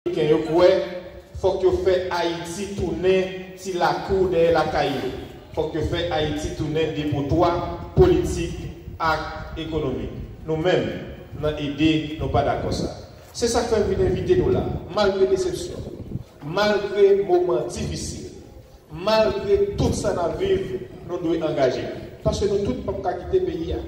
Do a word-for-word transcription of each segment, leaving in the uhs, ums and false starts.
Ameriken yo kwè fòk yo fè Ayiti tounen ti lakou dèyè lakay yo. Fòk yo fè Ayiti tounen depotwa politik ak ekonomik. Nou menm, nan ede, nou pa dakò sa. Se sa k fè m vin envite nou la, malgre desepsyon, malgre moman difisil, malgre tout sa n ap viv, nou dwe angaje. Paske nou tout p ap ka kite peyi a.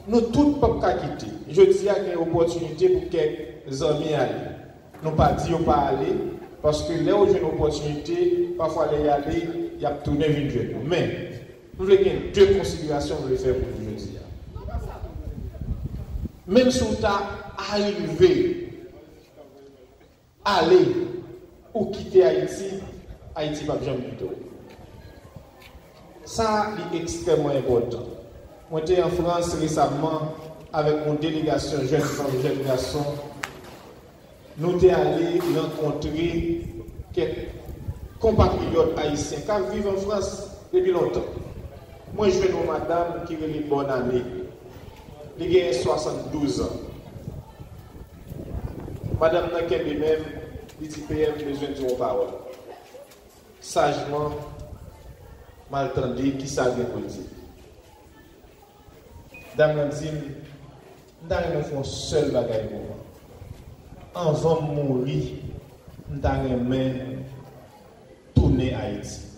Nou tout p ap ka kite. Jodi a gen opòtinite pou kèk zanmi ale. Nou pa di yo pa ale, paske lè yo jwenn opòtinite, pafwa lè y ale, y ap tounen vin jwenn nou. Men, m vle gen de konsiderasyon m vle fè pou nou jodi a. Menm si w ta arive ale ou kite Ayiti, Ayiti p ap janm kite w. Sa, li ekstrèmman enpòtan. Mwen te an Frans resamman avèk yon delegasyon jèn fanm, jèn gason. Nou te ale rankontre kèk konpatriyòt ayisyen k ap viv an Frans depi lontan. Mwen jwenn yon madanm ki rele Bòn Ane. Li genyen swasanndouz an. Madanm nan kenbe men m, li di, "P M, m bezwen di w yon pawòl." Sajman, m al tande kisa l gen pou l di. Dam nan di m, "M ta renmen fè yon sèl bagay pou ou. Anvan m mouri, m ta renmen tounen Ayiti.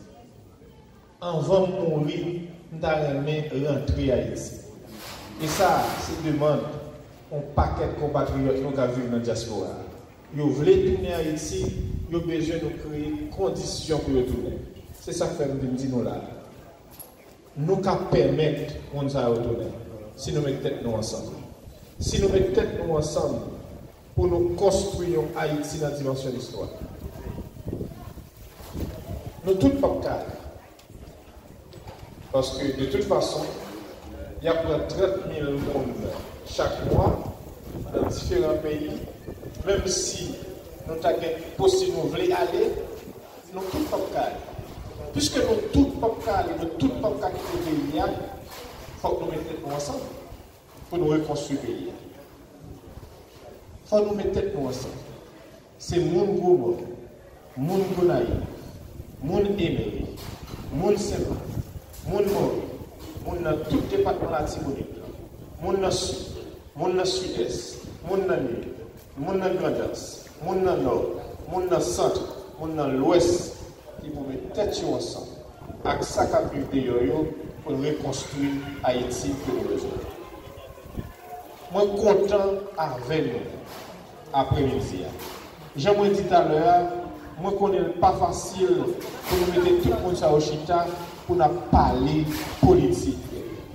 Anvan m mouri, m ta renmen rantre Ayiti." E sa, se demann yon pakèt konpatriyòt nou k ap viv nan dyaspora a. Yo vle tounen Ayiti, yo bezwen nou kreye kondisyon pou yo tounen. Se sa k fè m vin di nou la. Nou ka pèmèt moun sa yo tounen si nou met tèt nou ansanm. Si nou met tèt nou ansanm pou nou konstwi yon Ayiti nan dimansyon listwa. Nou tout p ap ka ale. Paske, de tout fason, y ap pran trant mil moun chak mwa nan diferan peyi. Menm si nou ta gen posib, nou vle ale, nou tout p ap ka ale. Piske nou tout p ap ka ale, nou tout p ap ka kite peyi a, fòk nou met tèt nou ansanm pou nou rekonstwi peyi a. Fò nou met tèt nou ansanm. Se moun Gwomòn, moun Gonayiv, moun Emery, moun Senmak, moun Mòri, moun nan tout depatman Latibonit la, moun nan Sid, moun nan Sidès, moun nan Nip, moun nan Grandans, moun nan Nò, moun nan Sant, moun nan Lwès, ki pou met tèt yo ansanm ak sa k ap viv deyò yo pou n rekonstwi Ayiti ke nou bezwen. Mwen kontan avè nou aprèmidi a. Jan mwen di talè a, mwen konnen l pa fasil pou nou mete tout moun sa yo chita pou n ap pale politik,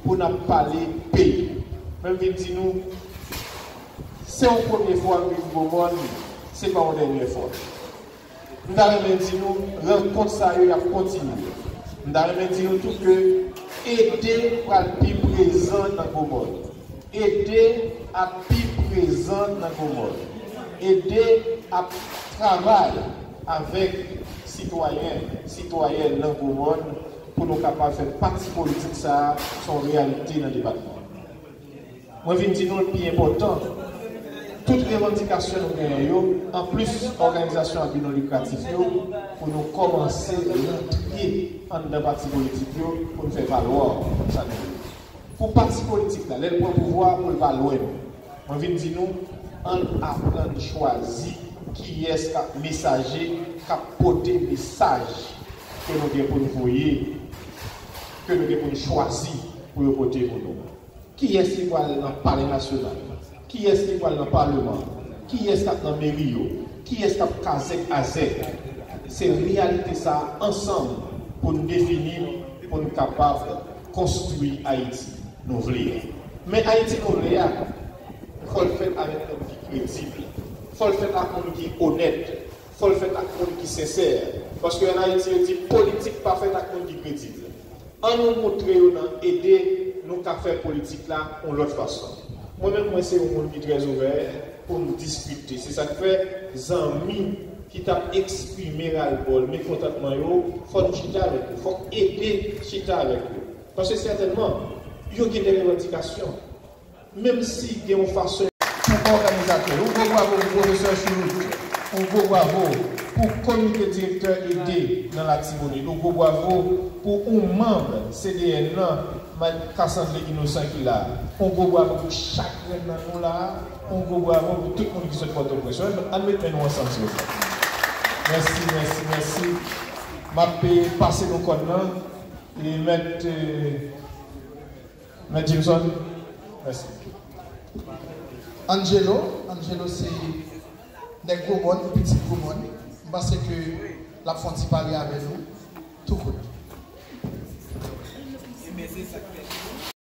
pou n ap pale peyi. Men m vin di nou, se yon premye fwa m vin Gwomòn, se pa yon dènye fwa. M ta renmen di nou, rankont sa yo, y ap kontinye. M ta renmen di nou tou ke Ede pral pi prezan nan Gwomòn. Ede ap pi prezan nan Gwomòn. Ede ap travay avèk sitwayen, sitwayèn nan Gwomòn pou nou kapab fè pati politik sa a se yon reyalite nan depatman an. Mwen vin di nou l pi enpòtan, tout revandikasyon nou genyen yo, anplis òganizasyon a bi non likratif yo, pou nou kòmanse rantre anndan pati politik yo, pou n fè valwa sa nou vle. Pou pati politik la, lè l pran pouvwa, pou l pa lwen nou. Mwen vin di nou, ann aprann chwazi kiyès k ap mesaje, k ap pote mesaj ke nou gen pou n voye, ke nou gen pou n chwazi pou yo pote pou nou. Kiyès ki pral nan Palè Nasyonal? Kiyès ki pral nan Paleman? Kiyès k ap nan meri yo? Kiyès k ap kazèk azèk? Se reyalite sa a ansanm pou n defini, pou n kapab konstwi Ayiti nou vle a. Men Ayiti nou vle a, fò l fèt avèk moun ki kredib. Fò l fèt ak moun ki onèt. Fò l fèt ak moun ki sensè. Paske ann Ayiti, yo di politik pa fèt ak moun ki kredib. Ann nou montre yo nan Ede, nou ka fè politik la yon lòt fason. Mwen menm, mwen se yon moun ki trè ouvè pou m diskite. Se sa k fè zanmi ki t ap eksprime ralbòl, mekontantman yo, fò nou chita avèk yo. Fòk Ede chita avèk yo. Paske sètènman, yo gen de revandikasyon. Menm si gen yon fason pou òganizatè, yon gwo bravo pou pwofesè Chouloute, Yon gwo bwavo pou komite direktè e de nan Latibonit. Yon gwo bwavo pou ou manm C D N nan, Mad Cassandre Innocent ki la. Yon gwo bwavo pou chak grenn nan nou la. Yon gwo bwavo pou tout moun ki sot Pòtoprens. Ann met men nou ansanm, silvouplè. Mèsi, mèsi, mèsi. M ap pase nou kòd nan. E mèt, eh, mèt Jameson. Mèsi. Angelo, Angelo se nèg Gwomòn, pitit Gwomòn. M panse ke l ap fè yon ti pale avè nou. Tou kout.